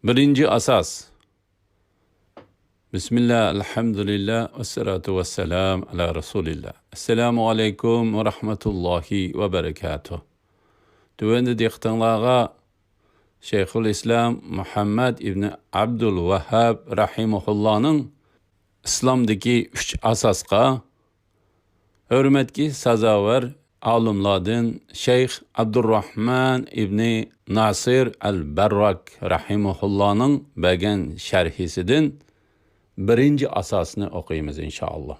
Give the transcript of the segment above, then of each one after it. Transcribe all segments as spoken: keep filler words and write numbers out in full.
بىرىنچى ئاساس. بىسمىللا، ئەلھەمدۇلىللا، ۋەسسالاتۇ ۋەسسالامۇ ئەلا رەسۇلىللا. ئەسسالامۇ ئەلەيكۇم ۋە رەھمەتۇللاھى ۋە بەرىكاتۇھ. تۆۋەندە دىققىتىڭلارغا شەيخۇل ئىسلام مۇھەممەد ئىبنى ئابدۇل ۋەھھاب رەھىمەھۇللانىڭ ئىسلامدىكى ئۈچ ئاساسقا ھۆرمەتكە سازاۋەر ئالىملاردىن شەيخ ئابدۇرراھمان ئىبنى ناسىر ئەل بەرراك رەھىمەھۇللانىڭ بەرگەن شەرھىسىدىن بىرىنچى ئاساسنى ئوقۇيمىز، ئىنشائاللا.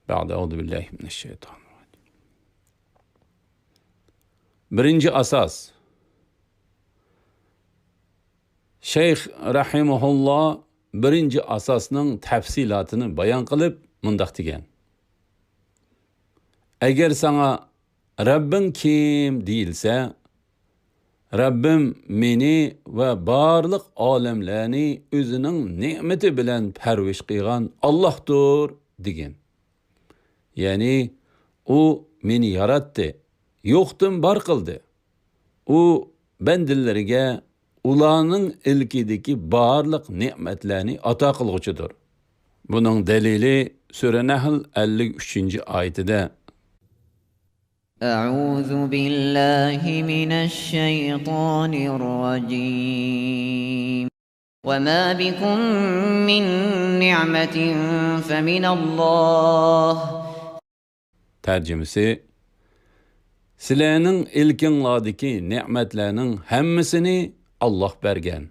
بەئدە، ئەئۇزۇ بىللاھى مىنەششەيتانىررەجىم. بىرىنچى ئاساس. شەيخ رەھىمەھۇللا بىرىنچى ئاساسنىڭ تەپسىلاتىنى بايان قىلىپ مۇنداق دېگەن: ئەگەر ساڭا «رەببىڭ كىم؟» دېيىلسە، «رەببىم مېنى ۋە بارلىق ئالەملەرنى ئۆزىنىڭ نېمىتى بىلەن پەرۋىش قىلغان ئاللاھتۇر» دېگىن. يەنى، «ئۇ مېنى ياراتتى، يوقتىن بار قىلدى. ئۇ بەندىلىرىگە ئۇلارنىڭ ئىلكىدىكى بارلىق نېمەتلەرنى ئاتا قىلغۇچىدۇر.» بۇنىڭ دەلىلى سۈرە نەھل ئەللىك ئۈچىنچى ئايىتىدە. أعوذ بالله من الشيطان الرجيم. وما بكم من نعمة فمن الله. تەرجىمىسى: سىلەرنىڭ ئىلكىڭلاردىكى نېمەتلەرنىڭ ھەممىسىنى ئاللاھ بەرگەن.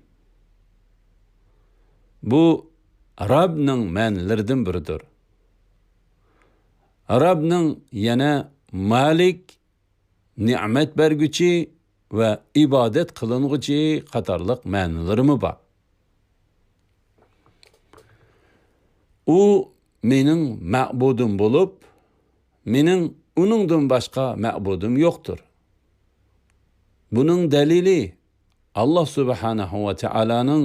بۇ رەبنىڭ مەنىلىرىدىن بىرىدۇر. رەبنىڭ يەنە مالىك، نېمەت بەرگۈچى ۋە ئىبادەت قىلىنغۇچى قاتارلىق مەنىلىرىمۇ بار. ئۇ مېنىڭ مەبۇدۇم بولۇپ، مېنىڭ ئۇنىڭدىن باشقا مەبۇدۇم يوقتۇر. بۇنىڭ دەلىلى ئاللاھ سۇبھانەھۇ ۋە تائالانىڭ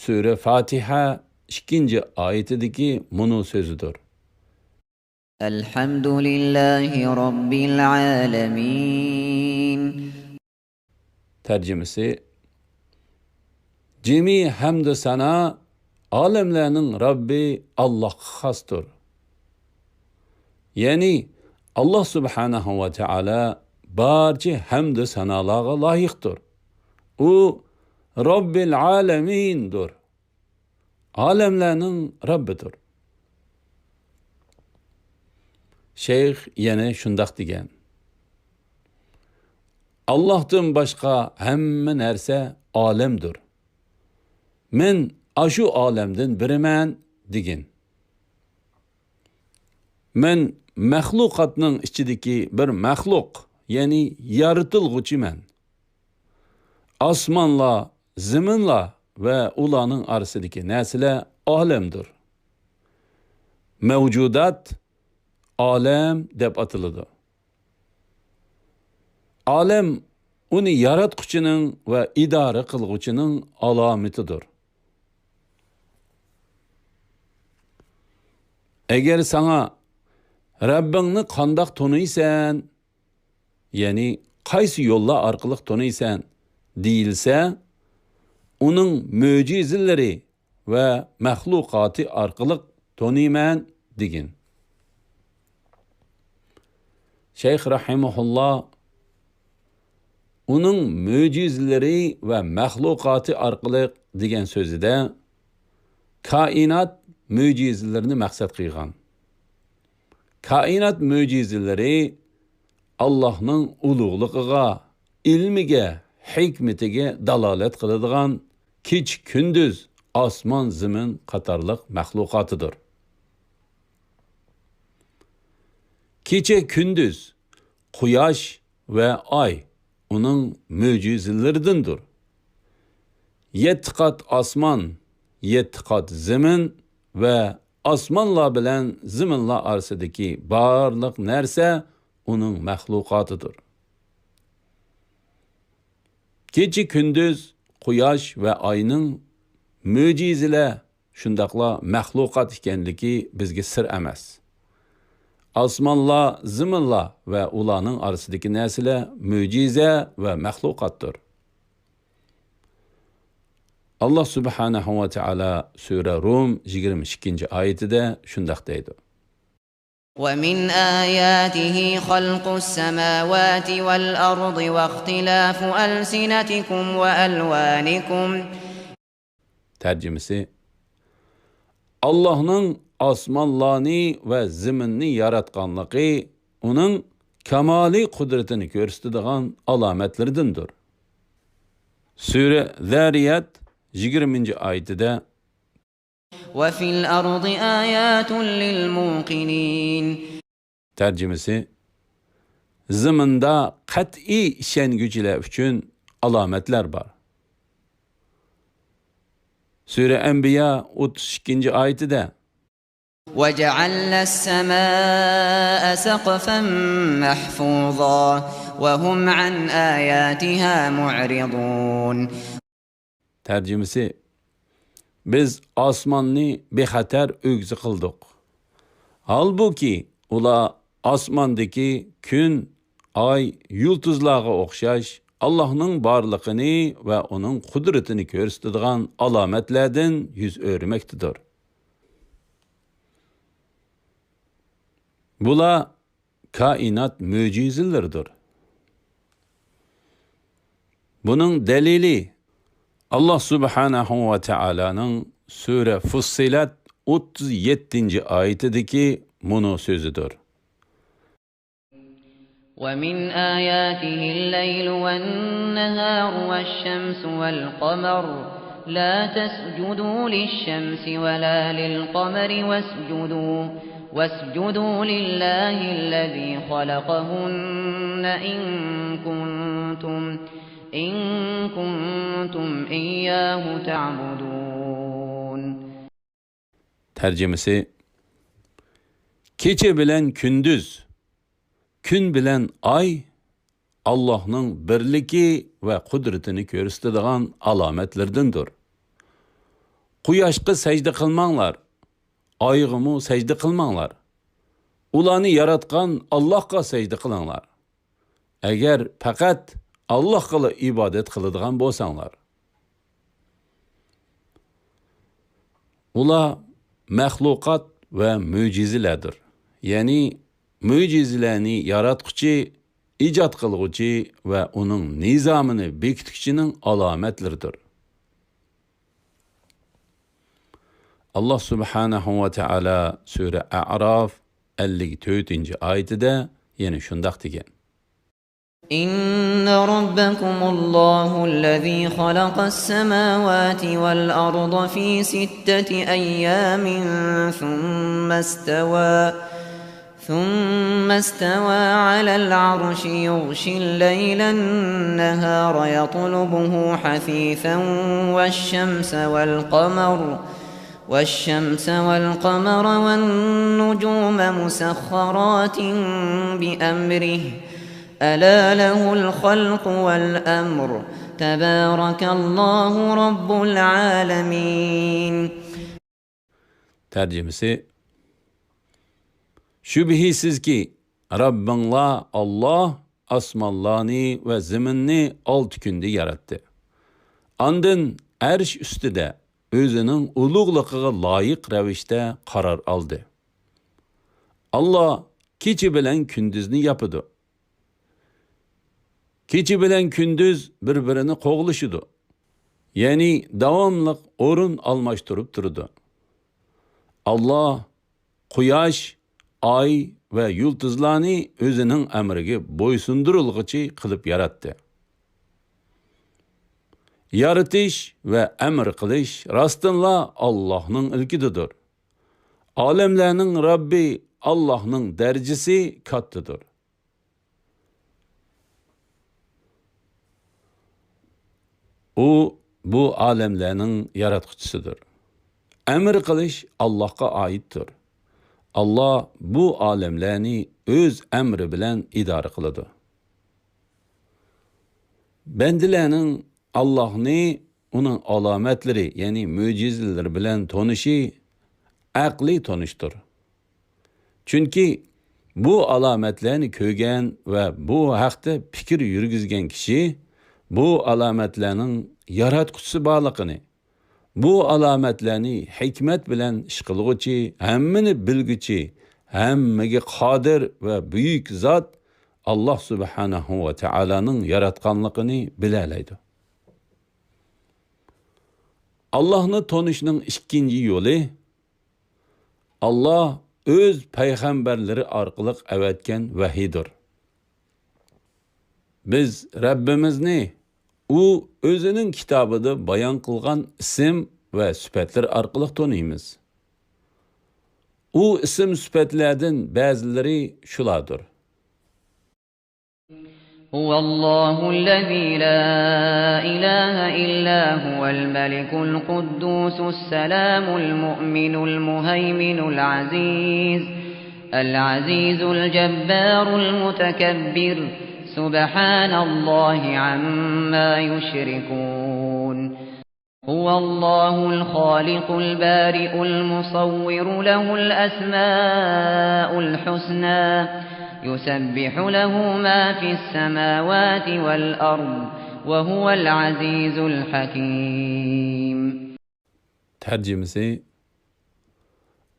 سۈرە فاتىھە ئىككىنچى ئايىتىدىكى مۇنۇ سۆزىدۇر. الحمد لله رب العالمين. تەرجىمىسى: جىمى ھەمدۇ سانا ئالەملەرنىڭ رەببى ئاللاھقا خاستۇر. يەنى، ئاللاھ سۇبھانەھۇ ۋە تائالا بارچە ھەمدۇ سانالارغا لايىقتۇر. ئۇ رەببىل ئالەمىندۇر. ئالەملەرنىڭ رەببىدۇر. شەيخ يەنە شۇنداق دېگەن: ئاللاھتىن باشقا ھەممە نەرسە ئالەمدۇر. مەن ئاشۇ ئالەمدىن بىرىمەن دېگىن. مەن مەخلۇقاتنىڭ ئىچىدىكى بىر مەخلۇق، يەنى يارىتىلغۇچىمەن. ئاسمانلار، زېمىنلار ۋە ئۇلارنىڭ ئارىسىدىكى نەرسىلەر ئالەمدۇر. مەۋجۇدات ئالەم دەپ ئاتىلىدۇ. ئالەم ئۇنى ياراتقۇچىنىڭ ۋە ئىدارە قىلغۇچىنىڭ ئالامىتىدۇر. ئەگەر ساڭا «رەببىڭنى قانداق تونۇيسەن؟» يەنى «قايسى يوللار ئارقىلىق تونۇيسەن؟» دېيىلسە، «ئۇنىڭ مۆجىزىلىرى ۋە مەخلۇقاتى ئارقىلىق تونۇيمەن» دېگىن. شەيخ رەھىمەھۇللا «ئۇنىڭ مۆجىزىلىرى ۋە مەخلۇقاتى ئارقىلىق» دېگەن سۆزىدە كائىنات مۆجىزىلىرىنى مەقسەت قىلغان. كائىنات مۆجىزىلىرى ئاللاھنىڭ ئۇلۇغلۇقىغا، ئىلمىگە، ھېكمىتىگە دالالەت قىلىدىغان كېچە-كۈندۈز، ئاسمان-زېمىن قاتارلىق مەخلۇقاتىدۇر. كېچە-كۈندۈز، قۇياش ۋە ئاي ئۇنىڭ مۆجىزىلىرىدىندۇر. يەتتە قات ئاسمان، يەتتە قات زېمىن ۋە ئاسمانلار بىلەن زېمىنلار ئارىسىدىكى بارلىق نەرسە ئۇنىڭ مەخلۇقاتىدۇر. كېچە-كۈندۈز، قۇياش ۋە ئاينىڭ مۆجىزىلەر شۇنداقلا مەخلۇقات ئىكەنلىكى بىزگە سىر ئەمەس. ئاسمانلار، زېمىنلار ۋە ئۇلارنىڭ ئارىسىدىكى نەرسىلەر مۆجىزە ۋە مەخلۇقاتتۇر. ئاللاھ سۇبھانەھۇ ۋە تائالا سۈرە رۇم يىگىرمە ئىككىنچى ئايىتىدە شۇنداق دەيدۇ. ومن آياته خلق السماوات والأرض واختلاف ألسنتكم وألوانكم. تەرجىمىسى، ئاللاھنىڭ ئاسمانلارنى ۋە زېمىننى ياراتقانلىقى ئۇنىڭ كامالىي قۇدرىتىنى كۆرسىتىدىغان ئالامەتلىرىدىندۇر. سۈرە زارىيات يىگىرمىنچى ئايىتىدە، وفي الأرض آيات للموقنين. تەرجىمىسى، زېمىندا قەتئىي ئىشەنگۈچىلەر ئۈچۈن ئالامەتلەر بار. سۈرە ئەنبىيا ئوتتۇز ئىككىنچى ئايىتىدە، وجعلنا السماء سقفا محفوظا وهم عن آياتها معرضون. تەرجىمىسى، بىز ئاسماننى بىخەتەر ئۆگزە قىلدۇق. ھالبۇكى، ئۇلار ئاسماندىكى كۈن، ئاي، يۇلتۇزلارغا ئوخشاش ئاللاھنىڭ بارلىقىنى ۋە ئۇنىڭ قۇدرىتىنى كۆرسىتىدىغان ئالامەتلەردىن يۈز ئۆرۈمەكتىدۇر. بۇلار كائىنات مۆجىزىلىرىدۇر. بۇنىڭ دەلىلى، ئاللاھ سۇبھانەھۇ ۋە تائالانىڭ سۈرە فۇسسىلەت ئوتتۇز يەتتىنچى ئايىتىدىكى مۇنۇ سۆزىدۇر. ومن آياته الليل والنهار والشمس والقمر لا تسجدوا للشمس ولا للقمر واسجدوا واسجدوا لله الذي خلقهن إن كنتم إن كنتم إياه تعبدون. تەرجىمىسى، كېچە بىلەن كۈندۈز، كۈن بىلەن ئاي ئاللاھنىڭ بىرلىكى ۋە قۇدرىتىنى كۆرسىتىدىغان ئالامەتلىرىدىندۇر. قۇياشقا سەجدە قىلماڭلار، ئايغىمۇ سەجدە قىلماڭلار. ئۇلارنى ياراتقان ئاللاھقا سەجدە قىلىڭلار. ئەگەر پەقەت ئاللاھقىلا ئىبادەت قىلىدىغان بولساڭلار. ئۇلار مەخلۇقات ۋە مۆجىزىلەردۇر. يەنى مۆجىزىلەرنى ياراتقۇچى، ئىجاد قىلغۇچى ۋە ئۇنىڭ نىزامىنى بېكىتكۈچىنىڭ ئالامەتلىرىدۇر. ئاللاھ سۇبھانەھۇ ۋە تائالا سۈرە ئەئراف ئەللىك تۆتىنچى ئايىتىدە يەنە شۇنداق دېگەن. إن ربكم الله الذي خلق السماوات والأرض في ستة أيام ثم استوى ثم استوى على العرش يغشي الليل النهار يطلبه حثيثا والشمس والقمر والشمس والقمر والنجوم مسخرات بأمره ألا له الخلق والأمر تبارك الله رب العالمين. تەرجىمىسى، شۈبھىسىزكى، رەببىڭلار ئاللاھ ئاسمانلارنى ۋە زېمىننى ئالتە كۈندە ياراتتى. ئاندىن ئەرش ئۈستىدە ئۆزىنىڭ ئۇلۇغلۇقىغا لايىق رەۋىشتە قارار ئالدى. ئاللاھ كېچە بىلەن كۈندۈزنى ياپىدۇ. كېچە بىلەن كۈندۈز بىر-بىرىنى قوغلىشىدۇ. يەنى داۋاملىق ئورۇن ئالماشتۇرۇپ تۇرىدۇ. ئاللاھ قۇياش، ئاي ۋە يۇلتۇزلارنى ئۆزىنىڭ ئەمرىگە بويسۇندۇرۇلغۇچى قىلىپ ياراتتى. يارىتىش ۋە ئەمر قىلىش راستىنلا ئاللاھنىڭ ئىلكىدىدۇر. ئالەملەرنىڭ رەببى ئاللاھنىڭ دەرىجىسى كاتتىدۇر. ئۇ بۇ ئالەملەرنىڭ ياراتقۇچىسىدۇر. ئەمر قىلىش ئاللاھقا ئائىتتۇر. ئاللاھ بۇ ئالەملەرنى ئۆز ئەمرى بىلەن ئىدارە قىلىدۇ. بەندىلەرنىڭ ئاللاھنى ئۇنىڭ ئالامەتلىرى، يەنى مۆجىزىلىرى بىلەن تونۇشى ئەقلىي تونۇشتۇر. چۈنكى بۇ ئالامەتلەرنى كۆرگەن ۋە بۇ ھەقتە پىكىر يۈرگۈزگەن كىشى بۇ ئالامەتلەرنىڭ ياراتقۇچىسى بارلىقىنى، بۇ ئالامەتلەرنى ھېكمەت بىلەن ئىش قىلغۇچى، ھەممىنى بىلگۈچى، ھەممىگە قادىر ۋە بۈيۈك زات ئاللاھ سۇبھانەھۇ ۋە تائالانىڭ ياراتقانلىقىنى بىلەلەيدۇ. ئاللاھنى تونۇشنىڭ ئىككىنچى يولى، ئاللاھ ئۆز پەيغەمبەرلىرى ئارقىلىق ئەۋەتكەن ۋەھىيدۇر. بىز رەببىمىزنى ئۇ ئۆزىنىڭ كىتابىدا بايان قىلغان ئىسىم ۋە سۈپەتلىرى ئارقىلىق تونۇيمىز. ئۇ ئىسىم سۈپەتلەردىن بەزىلىرى شۇلاردۇر. هو الله الذي لا إله إلا هو الملك القدوس السلام المؤمن المهيمن العزيز، العزيز الجبار المتكبر، سبحان الله عما يشركون. هو الله الخالق البارئ المصور له الأسماء الحسنى، يسبح له ما في السماوات والأرض، وهو العزيز الحكيم. تەرجىمىسى،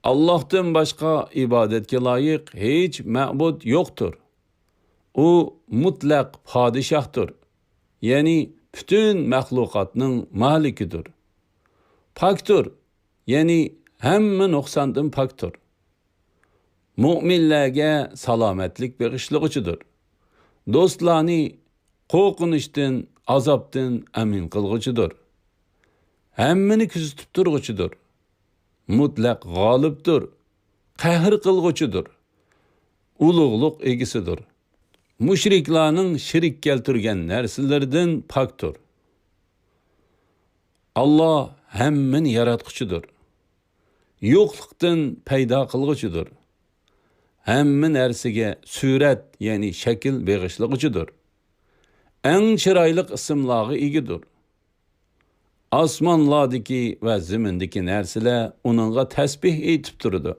ئاللاھتىن باشقا ئىبادەتكە لايىق ھېچ مەبۇد يوقتۇر. ئۇ مۇتلەق پادىشاھتۇر، يەنى پۈتۈن مەخلۇقاتنىڭ مالىكىدۇر. پاكتۇر، يەنى ھەممە نۇقساندىن پاكتۇر. مۆمىنلەرگە سالامەتلىك بېغىشلىغۇچىدۇر. دوستلارنى قورقۇنچتىن، ئازابتىن ئەمىن قىلغۇچىدۇر. ھەممىنى كۆزىتىپ تۇرغۇچىدۇر. مۇتلەق غالىبتۇر، قەھر قىلغۇچىدۇر، ئۇلۇغلۇق ئىگىسىدۇر. مۇشرىكلارنىڭ شېرىك كەلتۈرگەن نەرسىلىرىدىن پاكتۇر. ئاللاھ ھەممىنى ياراتقۇچىدۇر. يوقلۇقتىن پەيدا قىلغۇچىدۇر. ھەممە نەرسىگە سۈرەت، يەنى شەكىل بېغىشلىغۇچىدۇر. ئەڭ چىرايلىق ئىسىملارغا ئىگىدۇر. ئاسمانلاردىكى ۋە زېمىندىكى نەرسىلەر ئۇنىڭغا تەسبىھ ئېيتىپ تۇرىدۇ.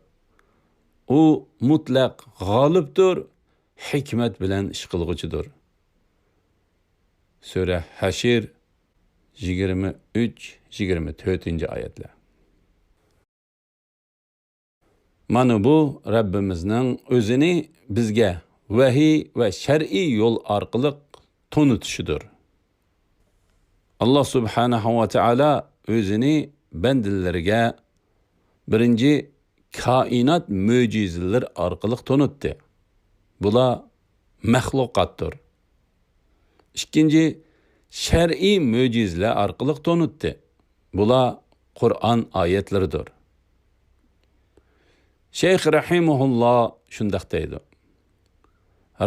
ئۇ مۇتلەق غالىبتۇر، ھېكمەت بىلەن ئىش قىلغۇچىدۇر. سۈرە ھەشر، يىگىرمە ئۈچ، يىگىرمە تۆتىنچى ئايەتلەر. مانا بۇ رەببىمىزنىڭ ئۆزىنى بىزگە ۋەھىي ۋە شەرئىي يول ئارقىلىق تونۇتۇشىدۇر. ئاللاھ سۇبھانەھۇ ۋە تائالا ئۆزىنى بەندىلىرىگە بىرىنچى كائىنات مۆجىزىلىرى ئارقىلىق تونۇتتى. بۇلار مەخلۇقاتتۇر. ئىككىنچى، شەرئىي مۆجىزىلەر ئارقىلىق تونۇتتى. بۇلار قۇرئان ئايەتلىرىدۇر. شەيخ رەھىمەھۇللا شۇنداق دەيدۇ: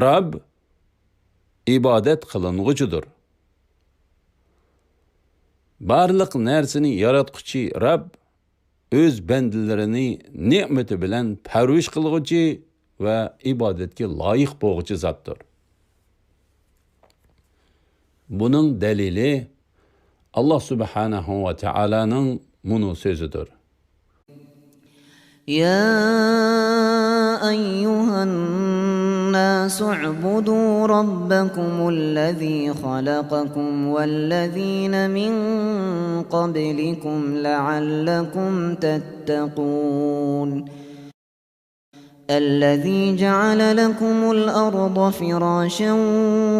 رەب ئىبادەت قىلىنغۇچىدۇر. بارلىق نەرسىنى ياراتقۇچى رەب ئۆز بەندىلىرىنى نېمىتى بىلەن پەرۋىش قىلغۇچى ۋە ئىبادەتكە لايىق بولغۇچى زاتتۇر. بۇنىڭ دەلىلى ئاللاھ سۇبھانەھۇ ۋە تائالانىڭ مۇنۇ سۆزىدۇر. يا أيها الناس اعبدوا ربكم الذي خلقكم والذين من قبلكم لعلكم تتقون. الذي جعل لكم الأرض فراشا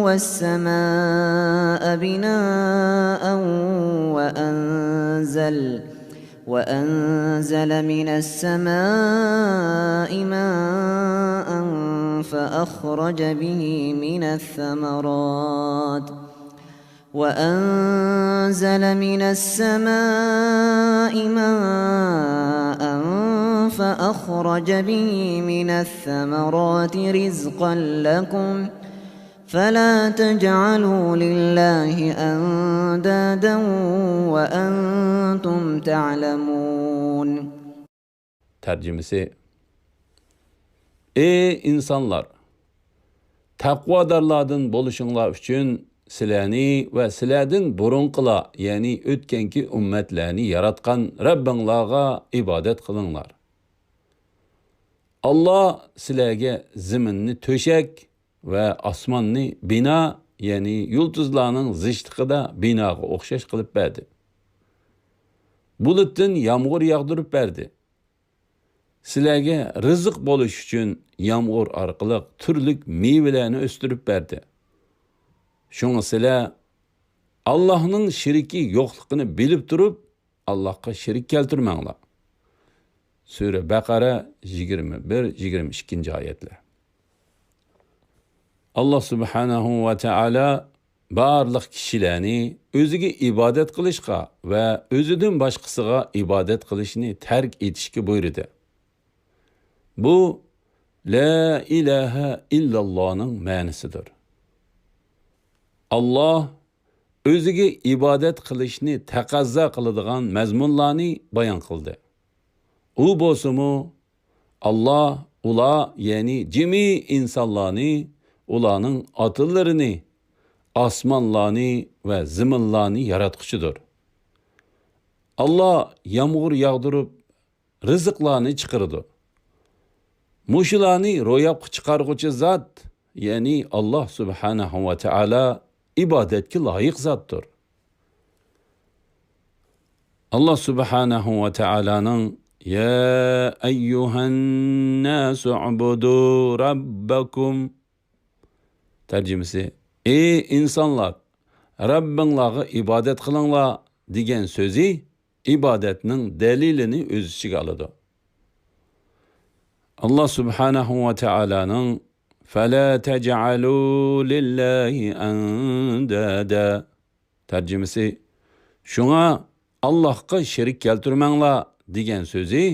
والسماء بناء وأنزل، وأنزل من السماء ماء فأخرج به من الثمرات وأنزل من السماء ماء فأخرج به من الثمرات رزقا لكم فلا تجعلوا لله أندادا وأنتم تعلمون. تەرجىمىسى. ئەي ئىنسانلار! تەقۋادارلاردىن بولۇشۇڭلار ئۈچۈن سىلەرنى ۋە سىلەردىن بۇرۇنقىلار، يەنى ئۆتكەنكى ئۈممەتلەرنى ياراتقان رەببىڭلارغا ئىبادەت قىلىڭلار. ئاللاھ سىلەرگە زېمىننى تۆشەك ۋە ئاسماننى بىنا، يەنى يۇلتۇزلارنىڭ زىچلىقىدا بىناغا ئوخشاش قىلىپ بەردى. بۇلۇتتىن يامغۇر ياغدۇرۇپ بەردى. سىلەرگە رىزىق بولۇش ئۈچۈن يامغۇر ئارقىلىق تۈرلۈك مېۋىلەرنى ئۆستۈرۈپ بەردى. شۇڭا سىلەر ئاللاھنىڭ شېرىكى يوقلۇقىنى بىلىپ تۇرۇپ، ئاللاھقا شېرىك كەلتۈرمەڭلار. سۈرە بەقەرە، يىگىرمە بىر، يىگىرمە ئىككىنچى ئايەتلەر. ئاللاھ سۇبھانەھۇ ۋە تائالا بارلىق كىشىلەرنى ئۆزىگە ئىبادەت قىلىشقا ۋە ئۆزىدىن باشقىسىغا ئىبادەت قىلىشنى تەرك ئېتىشكە بۇيرۇدى. بۇ لا ئىلاھە ئىللاللانىڭ مەنىسىدۇر. ئاللاھ ئۆزىگە ئىبادەت قىلىشنى تەقەززا قىلىدىغان مەزمۇنلارنى بايان قىلدى. ئۇ بولسىمۇ، ئاللاھ ئۇلار، يەنى جىمى ئىنسانلارنى، ئۇلارنىڭ ئاتىلىرىنى، ئاسمانلارنى ۋە زېمىنلارنى ياراتقۇچىدۇر. ئاللاھ يامغۇر ياغدۇرۇپ، رىزىقلارنى چىقىرىدۇ. مۇشۇلارنى روياپقا چىقارغۇچى زات، يەنى ئاللاھ سۇبھانەھۇ ۋە تائالا ئىبادەتكە لايىق زاتتۇر. ئاللاھ سۇبھانەھۇ ۋە تائالانىڭ يا ئەييۇھەنناسۇ ئۇبۇدۇ رەببەكۇم. تەرجىمىسى، ئى ئىنسانلار، رەببىڭلارغا ئىبادەت قىلىڭلار دېگەن سۆزى ئىبادەتنىڭ دەلىلىنى ئۆز ئىچىگە ئالىدۇ. ئاللاھ سۇبھانەھۇ ۋە تائالانىڭ فەلا تەجئەلۇ لىللاھى ئەندادا. تەرجىمىسى، شۇڭا ئاللاھقا شېرىك كەلتۈرمەڭلار دېگەن سۆزى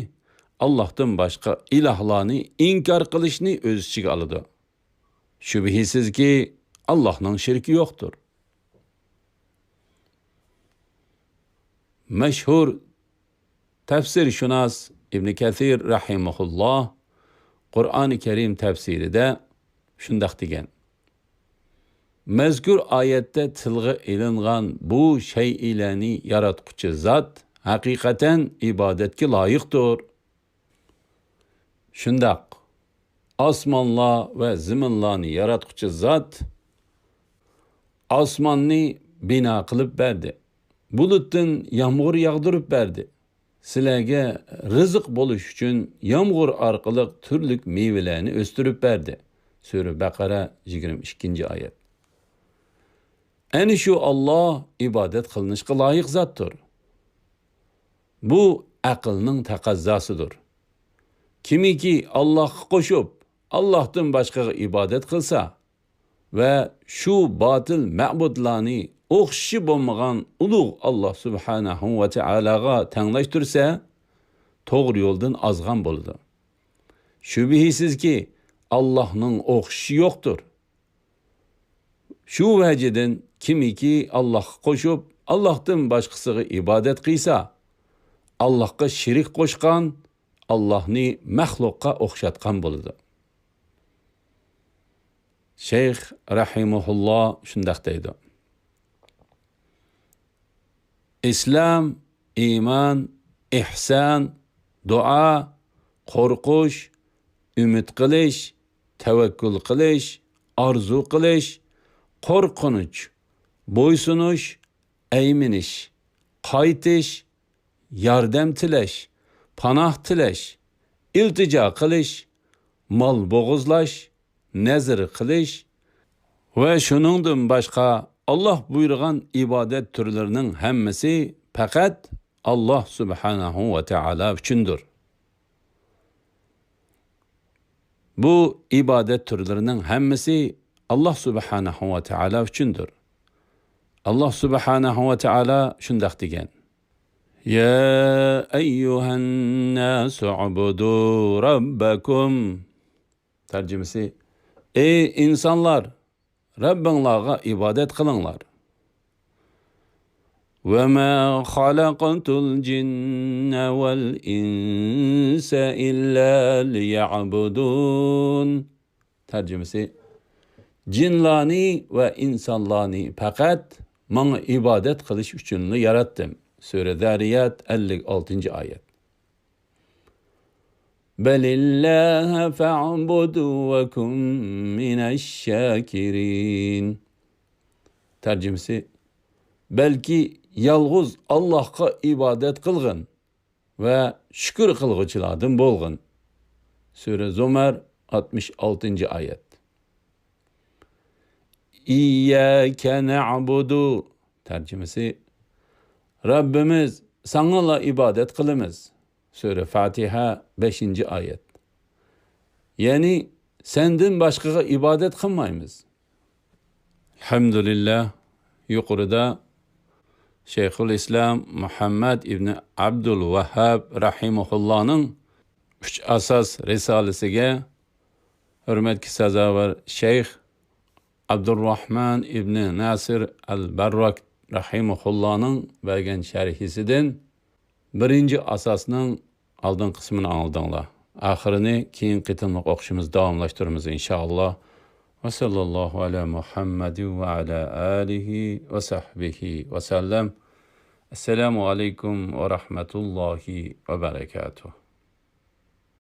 ئاللاھتىن باشقا ئىلاھلارنى ئىنكار قىلىشنى ئۆز ئىچىگە ئالىدۇ. شۈبھىسىزكى، ئاللاھنىڭ شېرىكى يوقتۇر. مەشھۇر تەپسىرشۇناس ئىبنى كەسىر رەھىمەھۇللاھ قۇرئانى كەرىم تەپسىرىدە شۇنداق دېگەن: مەزكۇر ئايەتتە تىلغا ئېلىنغان بۇ شەيئىلەرنى ياراتقۇچى زات ھەقىقەتەن ئىبادەتكە لايىقتۇر. شۇنداق، ئاسمانلار ۋە زېمىنلارنى ياراتقۇچى زات ئاسماننى بىنا قىلىپ بەردى. بۇلۇتتىن يامغۇر ياغدۇرۇپ بەردى. سىلەرگە رىزىق بولۇش ئۈچۈن يامغۇر ئارقىلىق تۈرلۈك مېۋىلەرنى ئۆستۈرۈپ بەردى. سۈرە بەقەرە، يىگىرمە ئىككىنچى ئايەت. ئەنە شۇ ئاللاھ ئىبادەت قىلىنىشقا لايىق زاتتۇر. بۇ ئەقىلنىڭ تەقەززاسىدۇر. كىمكى ئاللاھقا قوشۇپ، ئاللاھتىن باشقىغا ئىبادەت قىلسا ۋە شۇ باتىل مەبۇدلارنى ئوخشىشى بولمىغان ئۇلۇغ ئاللاھ سۇبھانەھۇ ۋە تائالاغا تەڭلەشتۈرسە، توغرا يولدىن ئازغان بولىدۇ. شۈبھىسىزكى، ئاللاھنىڭ ئوخشىشى يوقتۇر. شۇ ۋەجىدىن كىمكى ئاللاھقا قوشۇپ، ئاللاھتىن باشقىسىغا ئىبادەت قىلسا، ئاللاھقا شېرىك قوشقان، ئاللاھنى مەخلۇققا ئوخشاتقان بولىدۇ. شەيخ رەھىمەھۇللاھ شۇنداق دەيدۇ: ئىسلام، ئىمان، ئېھسان، دۇئا، قورقۇش، ئۈمىد قىلىش، تەۋەككۈل قىلىش، ئارزۇ قىلىش، قورقۇنچ، بويسۇنۇش، ئەيمىنىش، قايتىش، ياردەم تىلەش، پاناھ تىلەش، ئىلتىجا قىلىش، مال بوغۇزلاش، نەزىر قىلىش ۋە شۇنىڭدىن باشقا، ئاللاھ بۇيرۇغان ئىبادەت تۈرلىرىنىڭ ھەممىسى پەقەت ئاللاھ سۇبھانەھۇ ۋە تائالا ئۈچۈندۇر. بۇ ئىبادەت تۈرلىرىنىڭ ھەممىسى ئاللاھ سۇبھانەھۇ ۋە تائالا ئۈچۈندۇر. ئاللاھ سۇبھانەھۇ ۋە تائالا شۇنداق دېگەن: يا أيها الناس اعبدوا ربكم. تەرجىمىسى: ئەي ئىنسانلار، رەببىڭلارغا ئىبادەت قىلىڭلار. وما خلقت الجن والإنس إلا ليعبدون. تەرجىمىسى: جىنلارنى ۋە ئىنسانلارنى پەقەت ماڭا ئىبادەت قىلىش ئۈچۈنلا ياراتتىم. سۈرە زارىيات، ئەللىك ئالتىنچى ئايەت. بل الله فاعبد وكن من الشاكرين. تەرجىمىسى: بەلكى يالغۇز ئاللاھقا ئىبادەت قىلغىن ۋە شۈكۈر قىلغۇچىلاردىن بولغىن. سۈرە زۇمەر، ئاتمىش ئالتىنچى ئايەت. ئىيياكە نەئبۇدۇ، تەرجىمىسى، رەببىمىز، ساڭىلا ئىبادەت قىلىمىز. سۈرە فاتىھە، بەشىنچى ئايەت. يەنى، سەندىن باشقىغا ئىبادەت قىلمايمىز. ئەلھەمدۇلىللا، يۇقىرىدا شەيخۇل ئىسلام مۇھەممەد ئىبنى ئابدۇل ۋەھھاب رەھىمەھۇللانىڭ ئۈچ ئاساس رىسالىسىگە ھۆرمەتكە سازاۋەر شەيخ ئابدۇرراھمان ئىبنى ناسىر ئەل بەرراك رەھىمەھۇللانىڭ بەرگەن شەرھىسىدىن بىرىنچى ئاساسنىڭ ئالدىنقى قىسمىنى ئاڭلىدىڭلار. ئاخىرىنى كېيىنكى قېتىملىق ئوقۇشىمىزدا داۋاملاشتۇرىمىز، ئىنشائاللا. ۋە ساللاللاھۇ ئەلا مۇھەممەدىن ۋە ئەلا ئالىھى ۋە سەھبىھى ۋە سەللەم. ئەسسالامۇ ئەلەيكۇم ۋە رەھمەتۇللاھى ۋە بەرەكاتۇھ.